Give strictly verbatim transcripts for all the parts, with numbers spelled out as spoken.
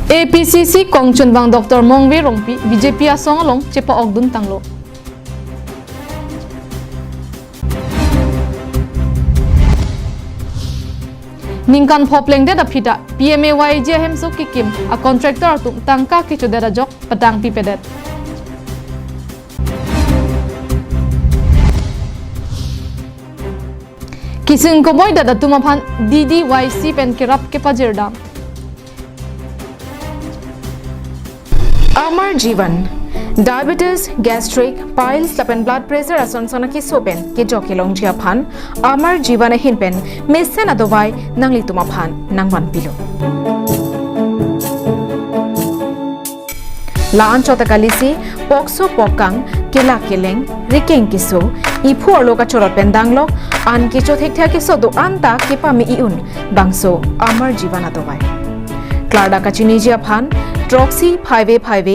A P C C kongchunbang Doctor Mongve Rongpi B J P asong along chepa-okdun tanglo. Ningkan pho plengdet aphi ta P M A Y G ahemso kekim a contractor atum tangka kechodet ajok patangpipedet. Kisung komoidet atum aphan D D Y C pen kerap kepajirdam. Amar Jeevan, diabetes, gastric, piles lapen blood pressure ason son akeso pen kejok kelongji aphan Amar Jeevan ahin pen mesen adovai nanglitum aphan nangvanpilo. La-anchot akalisi pokso pokang, kelak keleng, rikeng keso, iphu arlo kachorot pen danglok, an kecho thekthe akeso do-an ta kepame-i-un bangso Amar Jeevan adovai. Klardak kachiniji aphan throksi phaive phaive,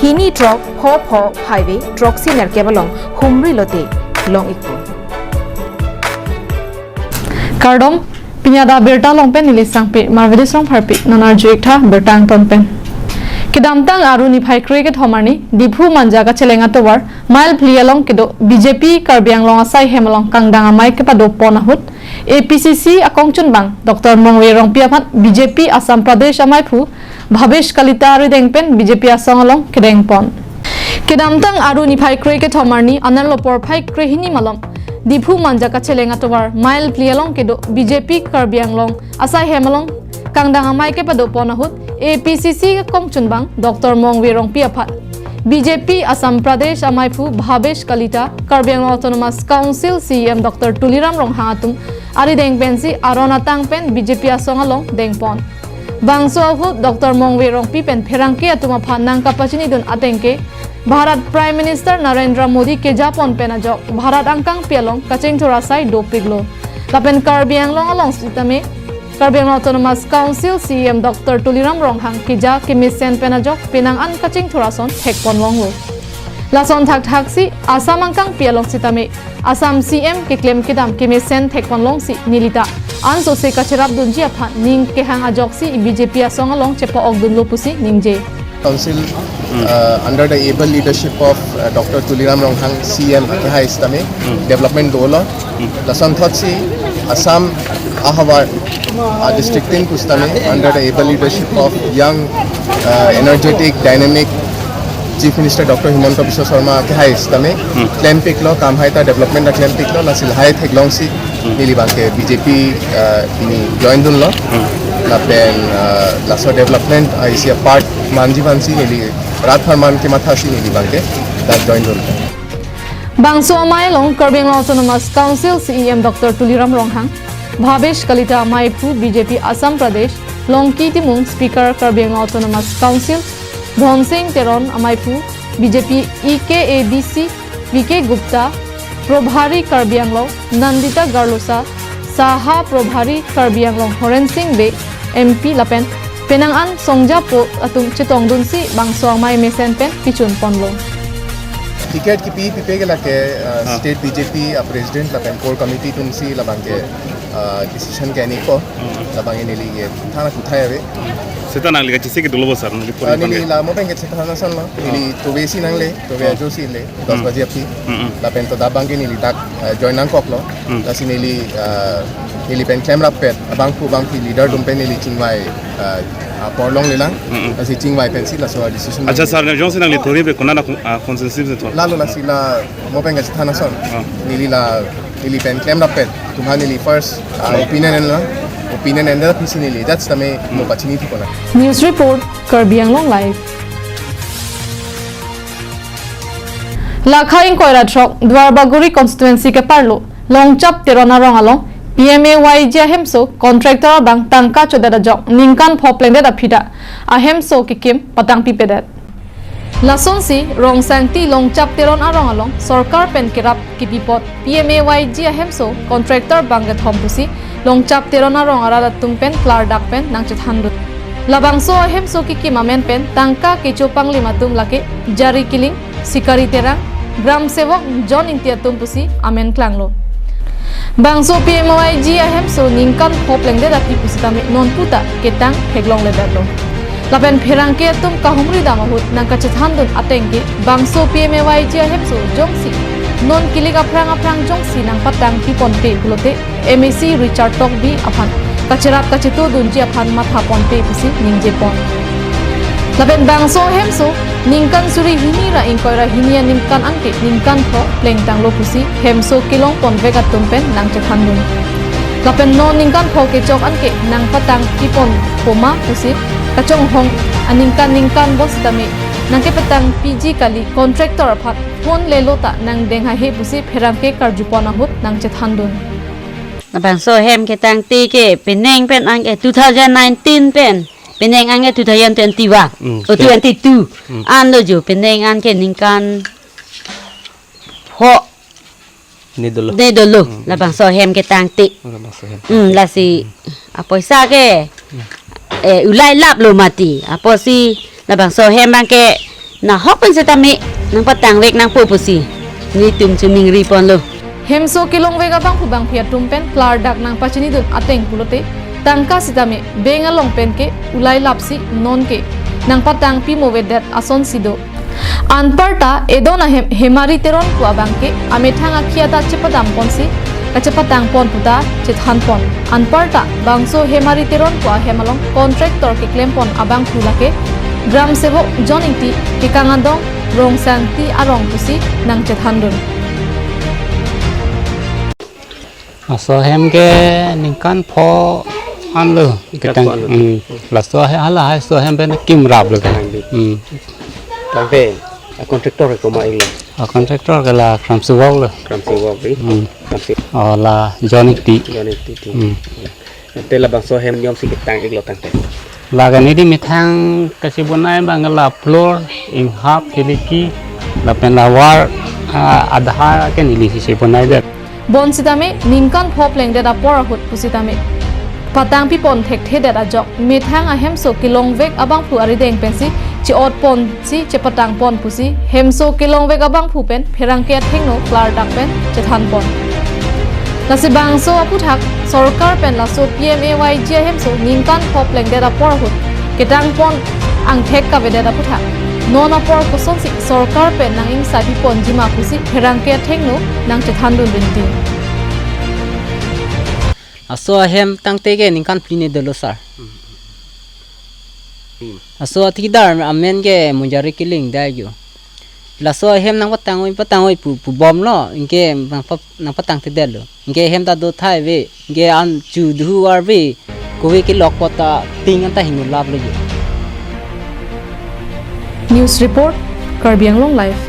hini throk pho pho phaive, throksi nerkep along humri lote long-ikpo. Kardom, pini adak abirta along pen neli Sangpi Marvedis Rongpharpi, non arju-ik tha birta angton pen. Kedamtang Aru niphai kre-kethom arni, Diphu Manja kacheleng atovar mile phli along kedo B J P Karbi Anglong asai hem along kangdang amei kepadopon ahut, A P C C akongchunbang Doctor Mongve Rongpi aphan B J P Assam Pradesh amaiphu Bhabesh Kalita arideng pen B J P asong along kedengpon. Kedamtang Aru niphai kre-kethom arni anerlo porphai krehini malom, Diphu Manja kacheleng atovar mile phli along kedo B J P Karbi Anglong asai hem along kangdang amei kepadopon ahut, A P C C kongchunbang Doctor Mongve Rongpi aphan B J P Assam Pradesh amaiphu Bhabesh Kalita, Karbi Anglong Autonomous Council C E M Doctor Tuliram Ronghang atum arideng pensi aron atang pen B J P asong along dengpon. Bangso ahut Doctor Mongve Rongpi pen pherangke atum aphan nangkapachinidun ateng ke, Bharat Prime Minister Narendra Modi kejapon pen ajok Bharat angkangpi along kachingthur asai dopiklo. Lapen Karbi Anglong along sitame, Karbi Anglong Autonomous Council C E M Doctor Tuliram Ronghang keja kemesen pen ajok penang an kachingthur ason thekpon longlo. Lason thakthaksi Assam angkangpi along sitame Assam C M keklem kedam kemesen thekpon longsi nelita ansose kacherapdunji aphan ning kehang ajoksi B J P asong along chepa-okdunlo pusi ningje. Council, uh, under the able leadership of, uh, Doctor Tuliram Ronghang C M akehai sitame development dolo. Lason thotsi Assam ahavar, uh, district tin pusitame under the able leadership of young, uh, energetic, dynamic Chief Minister Doctor Himanta Biswa Sarma akehai sitame klempiklo, kam hai ta development ta klempiklo, lasi lahai theklongsi neli abangke B J P, uh, pini join dunlo. Lapen, uh, laso development a isi a part manji aphansi neli rat apharman kemathasi neli abangke dak join dunlo. Bangso amei along Karbi Anglong Autonomous Council C E M Doctor Tuliram Ronghang, Bhabesh Kalita amaiphu B J P Assam Pradesh, Longki Timung Speaker Karbi Anglong Autonomous Council, Dhonsing Teron amaiphu B J P E K A D C, V K Gupta, Probhari Karbi Anglong, Nandita Garlosa, Saha Probhari Karbi Anglong Horen Sing Bey, M P lapen penang an songjapo atum chetongdunsi bangso amei mesen pen pichunponlo. Ticket kipi pipe ke lake, uh, Ah. State B J P a president lapen core committee atumsi labangke, uh, decision ke-enpo. Hmm. Labangke neli ke thana kuthai ave. Seta nangli kachisi ke dolo bo sir, nangli puri Ah, neli pangke. La mo pen ke chethan asonlo. Neli Ah. tove si nangle, tove Ah. ajo si le, dos Hmm. baji aphi. Hmm, hmm. Lapen to dak abangke neli dak, uh, join nangkoklo. Hmm. Lasi neli, uh, neli pen klemrappet abangphu abangphi leader atum pen neli chingvai, uh, apor longle lang. Hmm, hmm. Lasi chingvai pensi laso decision Acha neli. Sir, ne jongsi nangli thori pe konat a, ah, constituency si thor. Lalo lasi la mo pen kachethan ason. Ah. Neli la, neli pen klemrappet atum aphan neli first, uh, opinion enlo. Opinion endet aphisi neli dak sitame mo pachini thikona. News report, Karbi Anglong Live. Lakha ingkoi ra throk Duarbagori constituency keparlo Longchap Teron arong along P M A Y G ahemso contractor abang tangka chodet ajok ningkan pho plengdet aphi ta ahemso kekim patangpipedet. Lasonsi Rongsangti Longchap Teron arong along sorkar pen kerap kipi apot P M A Y G ahemso contractor bangkethom pusi Longchap Teron arong arat atum pen klardak pen nangchethandun. Labangso ahemso kekim amen pen tangka kecho panglim atum lake Jari Kiling, Sikari Terang, Gram Sevok John Ingti atum pusi amen klanglo. Bangso P M A Y G ahemso ningkan pho plengdet aphi pusitame nonputa ketang theklongledetlo. Lapen pherangke atum kahumri dam ahut nangkachethandun ateng ke bangso P M A Y G ahemso jongsi non kilik aphrang aphrang jongsi nangpatangpi ponpe pulote M A C Richard Tokbi aphan kacherap kachetodunji aphan matha ponpe pusi ningje pon. Lapen bangso ahemso ningkan suri hini ra ingkoi ra hini aningkan anke ningkan pho plengtanglo pusi hemso kelong ponvek atum pen nangchethandun. Lapen non ningkan pho kechok anke nangpatangpi ponpo ma pusi kachonghong aningkan ningkan bonsitame nangkepatangpiji kali, contractor aphan phone lelo ta nangdeng haihe pusi pherangke karjupon ahut nangchethandun. Labangso hem ketangte ke penang pen anke two thousand nineteen pen, penang anke two thousand twenty-one, Mm, oh, ke- twenty-two. Mm. Anlo jo, penang anke ningkan pho Ne dolo. ne dolo. Mm. Labangso hem ketangte. Labangso hem. Mm, lasi apoisa ke, eh, ulai laplo mati. Apotsi labangso hem abangke nahok pen setame nangpatangvek nangpo pusi nelitum choningri ponlo. Hemso kelongvek abangphu bangphi atum pen klardak nangpachinidun ateng pulote tangka sitame bank along pen ke ulai lapsi nonke nangpatangpi movedet asonsi do. Anparta edon ahem Hemari Teron pu abangke amethang akhia ta chepadam ponsi kachepatang pon puta chethan pon. Anparta bangso Hemari Teron pu ahem along contractor keklem pon abangphu lake Gram Sevok John Ingti, Kekang Adong, Rongsangti arong pusi nangchethandun. Laso ahem ke ningkan pho anlo. Ningkan ketang, pho anlo. Hmm. Laso ahem, hala hai so ahem pen kim raplo ke. Tangte. Hmm. Tangte, a contractor ke komat iklo? A contractor ke la Kram Sevok lo. Kram Sevok di. Hmm. Kram Sevok. Oh, la John Ingti. John Ingti. Hmm. Te labangso ahem jongsi ketang iklo tangte? Lake neli methang kachebonai abang la floor, inghap, khiliki, lapen la wall, ah, adhar ke neli si chebonaidet. Bonsitame ningkan pho plengdet apor ahut pusitame patangpi pon thekthedet ajok methang ahemso kelongvek abangphu arideng pensi che-ot ponsi chepatang pon pusi hemso kelongvek abangphu pen pherangke athengno klardak pen chethan pon. Lasi bangso aputhak sorkar pen laso P M A Y G ahemso ningkan pho plengdet apor ahut ketang pon angthek kavedet aputhak non apor kosonsi sorkar pen nang-ingsapi ponji ma pusi pherangke athengno nangchethandun rinti. Laso ahem tangte ke ningkan phli ne dolo, sir. Laso athikdar amen ke Monjari Killing dai jo. Laso ahem nangpatangvoi, patangvoi pu, pubomlo, anke nangpa-, nangpatangtedetlo. Anke ahem ta do thai ave, anke an chu duhu arve, kove kelok apot ta ting an ta hingno laplo jo. News report, Karbi Anglong Live.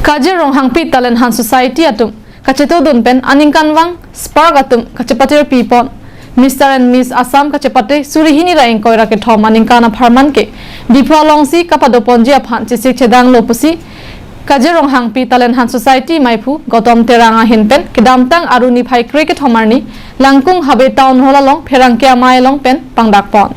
Kajir Ronghangpi Talent Hunt Society atum kachetodun pen aningkanvang Spark atum kachepatirpi pon. Mister and Miss Assam kachepate suri hini ra ingkoi ra kethom aningkan apharman ke Diphu alongsi kapadoponji aphan chesik chedanglo pusi Kajir Ronghangpi Talent Hunt Society maiphu Gautam Terang ahin pen kedamtang Aru niphai kre kethom arni Langkung Habe Town Hall along pherangke amei along pen pangdak pon.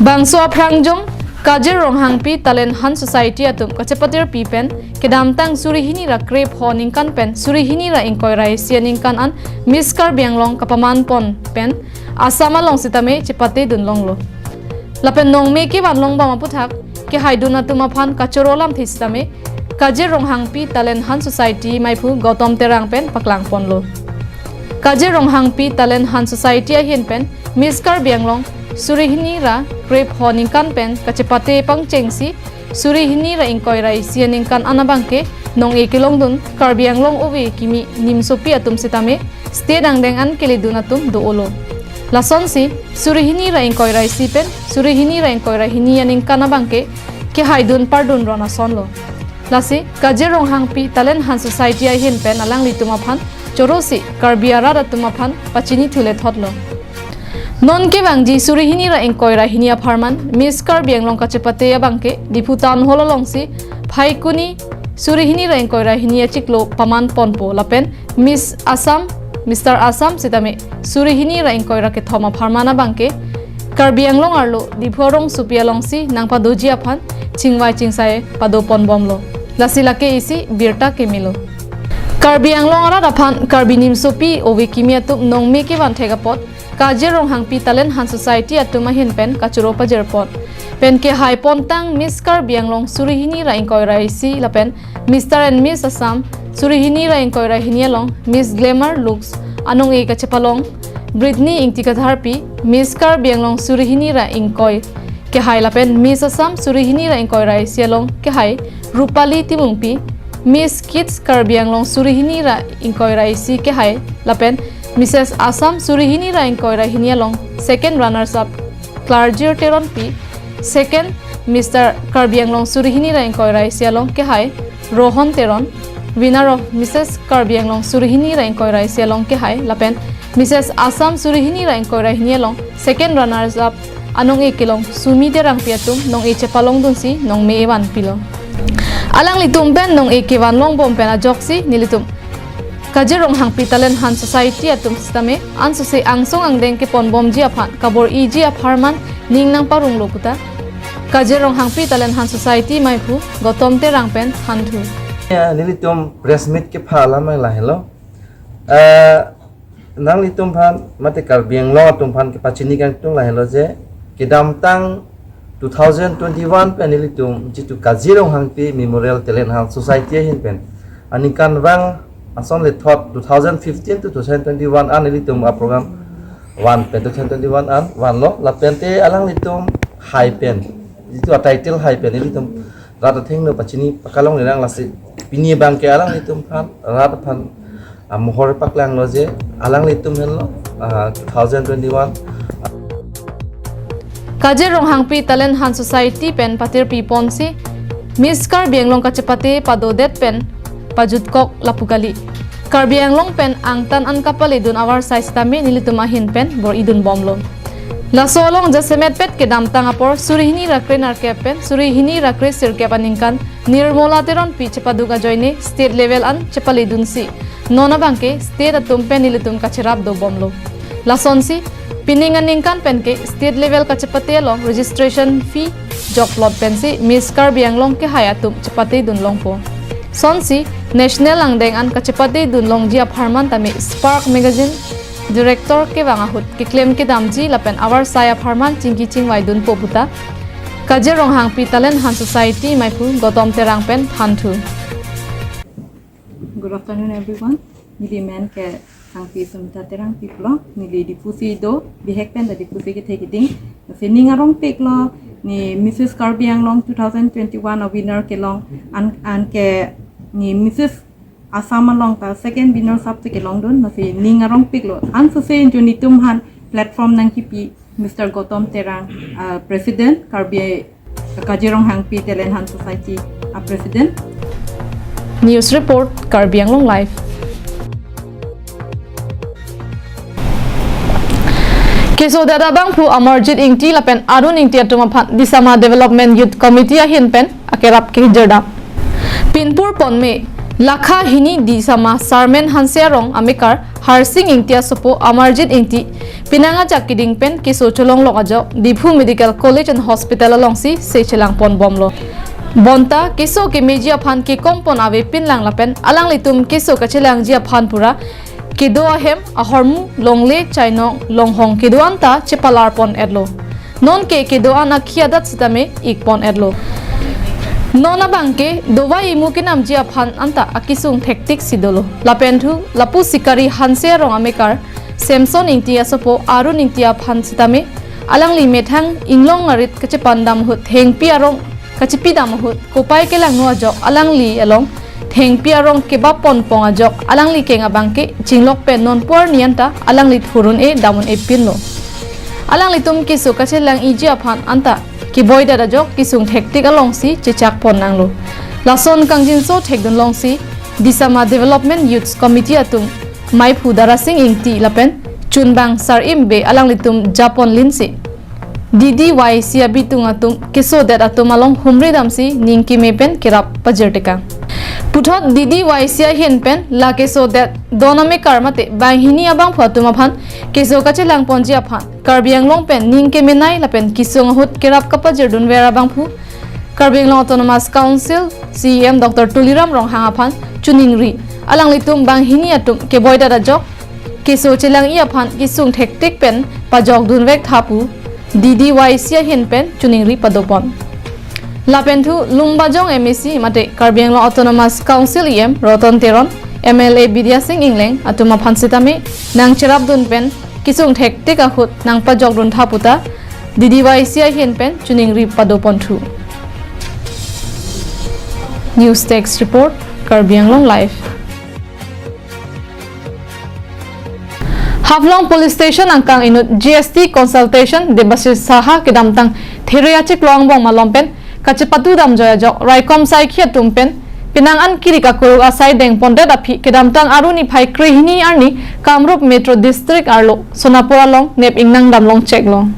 Bangso aphrang jong Kajir Ronghangpi Talent Hunt Society atum kachepatirpi pen kedamtang suri hini ra kre pho aningkan pen suri hini ra ingkoi ra isi aningkan an Miss Karbi Anglong kapaman pon pen Assam along sitame chepatedun longlo. Lapen nongme kevan longbom aputhak kehaidun atum aphan kachoro lamthe sitame Kajir Ronghangpi Talent Hunt Society maiphu Gautam Terang pen paklang ponlo. Kajir Ronghangpi Talent Hunt Society ahin pen Miss Karbi Anglong suri hini ra kre pho aningkan pen kachepate pangchengsi suri hini ra ingkoi ra isi aningkan an abangke nong-e kelongdun Karbi Anglong ove kimi nimsopi atum sitame state angdeng an keledun atum do-olo. Lasonsi suri hini ra ingkoi ra isi pen suri hini ra ingkoi ra hini aningkan abangke kehaidun pardun ron asonlo. Lasi Kajir Ronghangpi Talent Hunt Society ahin pen alanglitum aphan chorosi Karbi arat atum aphan pachini thule thotlo. Non kevangji suri hini ra ingkoi ra hini apharman Miss Karbi Anglong kachepate abangke Diphu Town Hall alongsi Phaikuni suri hini ra ingkoi ra hini achiklo paman ponpo lapen Miss Assam, Mister Assam sitame suri hini ra ingkoi ra kethom apharman abangke Karbi Anglong arlo Diphu arongsopi alongsi nangpadoji aphan chingvai chingsai pado ponbomlo. Lasi lake isi birta kemelo. Karbi Anglong arat aphan Karbi nimsopi ove kimi atum nongme kevan thek apot Kaje Ronghangpi Talent Hunt Society atum ahin pen kachoro pajirpon. Pen kehai pontang Miss Karbi Anglong suri hini ra ingkoi ra isi lapen Mister and Miss Assam suri hini ra ingkoi ra hini along Miss Glamour Looks anong-e kachepalong Britney Ingti Katharpi, Miss Karbi Anglong suri hini ra ingkoi kehai lapen Miss Assam suri hini ra ingkoi ra isi along kehai Rupali Timungpi, Miss Kids Karbi Anglong suri hini ra ingkoi ra isi kehai lapen Missus Assam suri hini ra ingkoi ra hini along second runners up Klarjir Teronpi, second Mister Karbi Anglong suri hini ra ingkoi ra isi along kehai Rohon Teron, winner of Missus Karbi Anglong suri hini ra ingkoi ra isi along kehai lapen Missus Assam suri hini ra ingkoi ra hini along second runners up anong-e kelong Sumi Terangpi atum nong-e chepalongdunsi nongme evanpilo. Alanglitum pen nong-e kevan longbom pen ajoksi nelitum Kaje Ronghangpi Talent Hunt Society atum sitame ansose angsong angdeng keponbomji aphan kabor-iji apharman ning nangparonglo puta Kaje Ronghangpi Talent Hunt Society maiphu Gautam Terang pen thanthu. Ya, nelitum press meet kepha alam lahelo. Eh, nanglitum aphan mate Karbi Anglong atum aphan kepachini kangtung lahelo je kedamtang two thousand twenty-one pen nelitum jitu Kaje Ronghangpi Memorial Talent Hunt Society ahin pen aningkanvang ason lethot two thousand fifteen to two thousand twenty-one an nelitum a program van pen two thousand twenty-one an vanlo lapente alanglitum hai pen jitu a title hai pen nelitum rat athengno pachini pakalonglelang lasi pini abangke alanglitum aphan rat aphan amohor paklanglo je alanglitum henlo, ah, two thousand twenty-one. Kaje Ronghangpi Talent Hunt Society pen patirpiponsi Miss Karbi Anglong kachepate padodet pen pajutkok lapu kali. Karbi Anglong pen angtan an kapaledun avarsai sitame nelitum ahin pen bor-idunbomlo. Laso along jasemetpet kedamtang apor suri hini ra krenerkep pen suri hini ra kresirkep aningkan Nirmola Teronpi chepaduk ajoine state level an chepaledunsi non abangke state atum pen nelitum kacherap dobomlo. Lasonsi pining aningkan penke state level kachepate along registration fee jokplot pensi Miss Karbi Anglong kehai atum chepatedun longpo. Sonsi national angdeng an kachepatedun longji apharman tame Spark Magazine director kevang ahut keklem kedamji lapen avarsai apharman chingki chingvaidunpo puta Kaje Ronghangpi Talent Hunt Society maiphu Gautam Terang pen thanthu. Good afternoon, everyone. Neli men ke Sangpi Sumita Terangpi pulo. Neli Diphusi do, bihek pen ta Diphusi kethe keding. Lasi ning arongpiklo, ne Missus Karbi Anglong two thousand twenty-one a winner kelong an, anke ne Missus Assam along ta second winner sap te kelongdun, lasi ning arongpiklo. Ansose jo nelitum aphan platform nangkipi Mister Gautam Terang, uh, President, Karbi, Kaje Ronghangpi Talent Hunt Society, uh, President. News report, Karbi Anglong Live. Kesodet abangphu Amarjit Ingti lapen Arun Ingti atum aphan Disama Development Youth Committee ahin pen akerap kejirdam. Pinpur ponme lakha hini Disama Sarmen Hanse arong amekar Harsing Ingti asopo Amarjit Ingti pinang ajak keding pen keso cholonglok ajok Diphu Medical College and Hospital alongsi se chelangponbomlo. Bonta keso kemeji aphan kekompon avepinlang lapen alanglitum keso kachelangji aphan pura kedo ahem ahormu longle chainong longhong kedo-an ta chepalarpon-etlo. Nonke kedo-an akhi adat sitame ikpon-etlo. Non abangke dovai imu kenamji aphan anta akesung thektik si dolo. Lapenthu lapu Sikari Hanse arong amekar Samson Ingti asopo Arun Ingti aphan sitame alangli methang inglong arit kachepandam ahut thengpi arong kachepidam ahut kopai kelangno ajok alangli along thengpi arong kebap ponpon ajok alangli keng abangke chinglok pen non pu arni anta alangli thurun-e dam un-epinlo. Alanglitum keso kachelang-iji aphan anta keboidat ajok kesung thektik alongsi chechakpon nanglo. Lason kangjinso thekdun longsi Disama Development Youth Committee atum maiphu Darasing Ingti lapen chunbang Sarimbe alanglitum japon linsi D D Y C abitung atum kesodet atum along humri damsi ning keme pen kerap pajirtekang. Puthot D D Y C ahin pen la kesodet don amekar mate banghini abangphu atum aphan keso kachelangponji aphan Karbi Anglong pen ning kemenei lapen kesung ahut kerap kapajirdunver abangphu Karbi Anglong Autonomous Council C E M Doctor Tuliram Ronghang aphan choningri. Alanglitum banghini atum keboidat ajok Keso chelangji aphan kesung thektik pen pajokdunvek tha pu D D Y C ahin pen choningri padopon. Lapen thu Lumbajong M A C mate Karbi Anglong Autonomous Council E M Roton Teron, M L A Bidya Sing Engleng atum aphan sitame nangcherapdun pen kesung thektik ahut nangpajokdun tha puta D D Y C ahin pen choningri padopon thu. News Desk Report, Karbi Anglong Live. Haflong Police Station angkang inut G S T consultant Debashish Saha kedamtang there achiklo angbong malom pen kachepatu damjoi ajok raikom saikhi atum pen penang an kiri kakuruk asai dengpondet aphi kedamtang Aru niphai krehini arni Kamrup Metro District arlo Sonapur along nep ingnang damlong cheklo.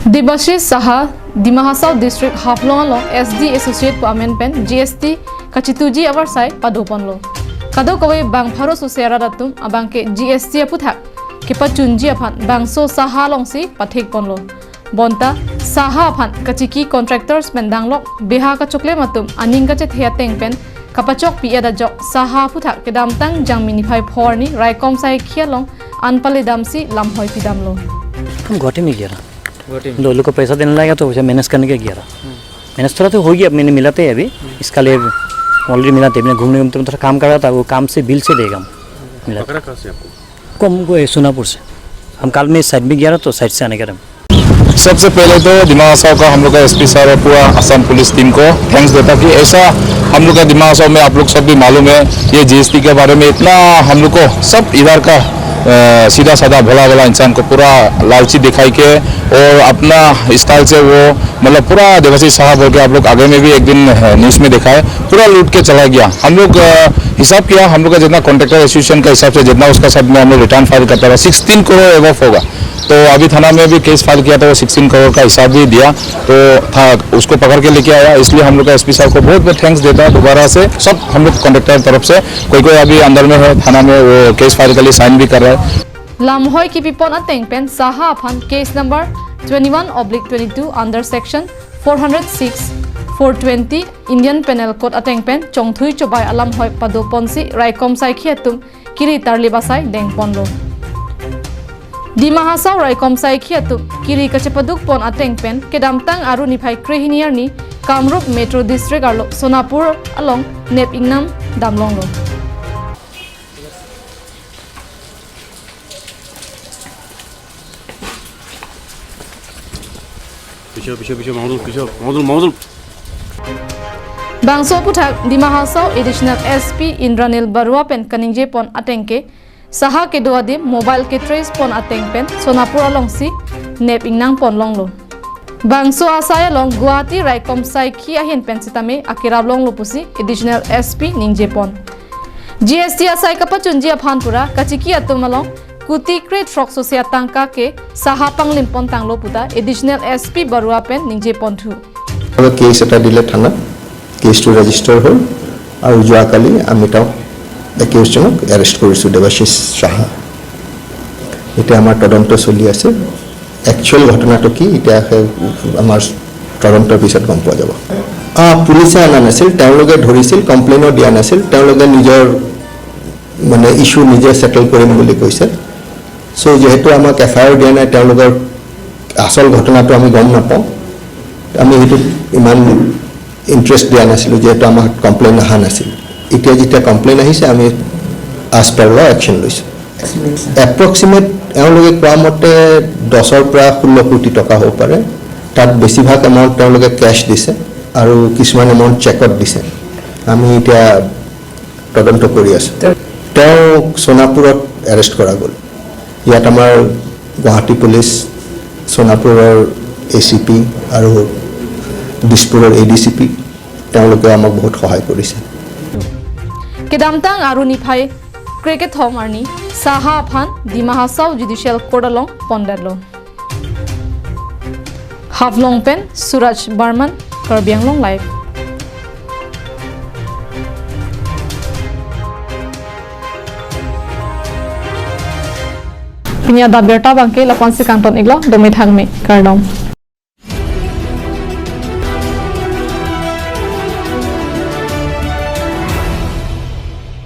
Debashish Saha, Dima Hasao District Haflong along S D associate pu amen pen G S T kachituji avarsai padoponlo. Kadokave bang pharo sose arat atum abangke G S T aputhak kepachunji aphan bangso Saha alongsi pathekponlo. Bonta Saha aphan kachiki contractors pen danglok beha kachoklem atum aning kachethe ateng pen kapachokpi-et ajok Saha aputhak kedamtang Jangmi niphai pho arni raikom saikhi along an pale damsi lamhoi pidamlo. हम गुवाहाटी में गया रहा। गुवाहाटी में। लो, लोग को पैसा देने लगा तो उसे मैनेज करने के गया रहा। हम्म। मैनेज थोड़ा तो हो गया, मैंने मिला थे अभी। हम्म। इसका लिए ऑलरेडी मिला थे, मैंने घूमने घूमते में थोड़ा काम कर रहा था, वो काम से बिल से देगा हम। मिला। पकड़ा कहाँ से आपको? को हमको ये सोनापुर से। हम कल में साइड में गया रहा तो साइड से आने का टाइम। सबसे पहले तो दिमा हासाओ का हम लोग का एसपी सर और पूरा असम पुलिस टीम को थैंक्स देता कि ऐसा हम लोग का दिमा हासाओ में आप लोग सब भी मालूम है, ये जीएसटी के बारे में इतना हम लोग को सब इधर का, अ, सीधा साधा भोला भाला इंसान को पूरा लालची दिखाई के और अपना स्टाइल से वो मतलब पूरा देवाशीष साहब बोल के आप लोग आगे में भी एक दिन, अ, न्यूज़ में देखा है, पूरा लूट के चला गया। हम लोग, अ, हिसाब किया, हम लोग का जितना कॉन्ट्रैक्टर एसोसिएशन का हिसाब से जितना उसका सब में हम लोग रिटर्न फाइल करता रहा, सिक्सटीन करोड़ एबव होगा। तो अभी थाना में भी केस फाइल किया था, वो सिक्सटीन करोड़ का हिसाब भी दिया, तो था उसको पकड़ के लेके आया। इसलिए हम लोग का एसपी साहब को बहुत बहुत थैंक्स देता है दोबारा से। सब हम लोग कॉन्ट्रैक्टर तरफ से कोई कोई अभी अंदर में है थाना में, वो केस फाइल के लिए साइन भी कर रहा है। Lamhoi kipipon ateng pen Saha aphan case number twenty-one oblique twenty-two under section four hundred six, four twenty Indian Penal Code ateng pen chongthui chobai alamhoi padoponsi raikom saikhi atum kiri tarlip asai dengponlo. Dima Hasao raikom saikhi atum kiri kachepadukpon ateng pen kedamtang Aru niphai krehini arni Kamrup Metro District arlo Sonapur along nep ingnang damlonglo. Piso, piso, piso, maudul, piso, maudul, maudul. Bangso aputhak Dima Hasao Additional S P Indranil Barua pen kaningjepon ateng ke Saha kedo adim mobile ketracepon ateng pen Sonapur alongsi nep ingnangpon longlo. Bangso asai along Guwahati raikom saikhi ahin pen sitame akirap longlo pusi Additional S P ningjepon. G S T asai kapachunji aphan pura kachiki atum along kuti kre throk sose atangka ke Saha panglimpon tanglo puta Additional S P Barua pen ningjeponthu. আৰু কেছ এটা দিলে থানাত, কেছটো ৰেজিষ্টাৰ হ'ল আৰু যোৱাকালি আমি তেওঁক একিউজজনক এৰেষ্ট কৰিছোঁ, দেৱাশিষ সাহা। এতিয়া আমাৰ তদন্ত চলি আছে। একচুৱেল ঘটনাটো কি, এতিয়া সেই আমাৰ তদন্তৰ পিছত গম পোৱা যাব। আহ, পুলিচে অনা নাছিল, তেওঁলোকে ধৰিছিল, কমপ্লেইনো দিয়া নাছিল, তেওঁলোকে নিজৰ মানে ইছ্যু নিজে ছেটেল কৰিম বুলি কৈছে। চ' যিহেতু আমাক এফ আই আৰ দিয়া নাই, তেওঁলোকৰ আচল ঘটনাটো আমি গম নাপাওঁ, আমি সেইটোত ইমান ইণ্টাৰেষ্ট দিয়া নাছিলোঁ, যিহেতু আমাক কমপ্লেইন অহা নাছিল। এতিয়া যেতিয়া কমপ্লেইন আহিছে, আমি এজ পাৰ ল একশ্যন লৈছোঁ। এপ্ৰক্সিমেট এওঁলোকে কোৱা মতে দহৰ পৰা ষোল্ল কোটি টকা হ'ব পাৰে। তাত বেছিভাগ এমাউণ্ট তেওঁলোকে কেছ দিছে আৰু কিছুমান এমাউণ্ট চেকত দিছে। আমি এতিয়া তদন্ত কৰি আছোঁ। তেওঁক সোণাপুৰত এৰেষ্ট কৰা গ'ল। ইয়াত আমাৰ গুৱাহাটী পুলিচ, সোণাপুৰৰ এ চি পি আৰু দিছপুৰৰ এ ডি চি পি, তেওঁলোকে আমাক বহুত সহায় কৰিছে। Kedamtang Aru niphai krekethom arni Saha aphan Dima Hasao Judicial Court along pondetlo. Haflong pen Suraj Barman, Karbi Anglong Live. Pini adap birta abangke lapu-ansi kangton-iklo, dome thangme, kardom.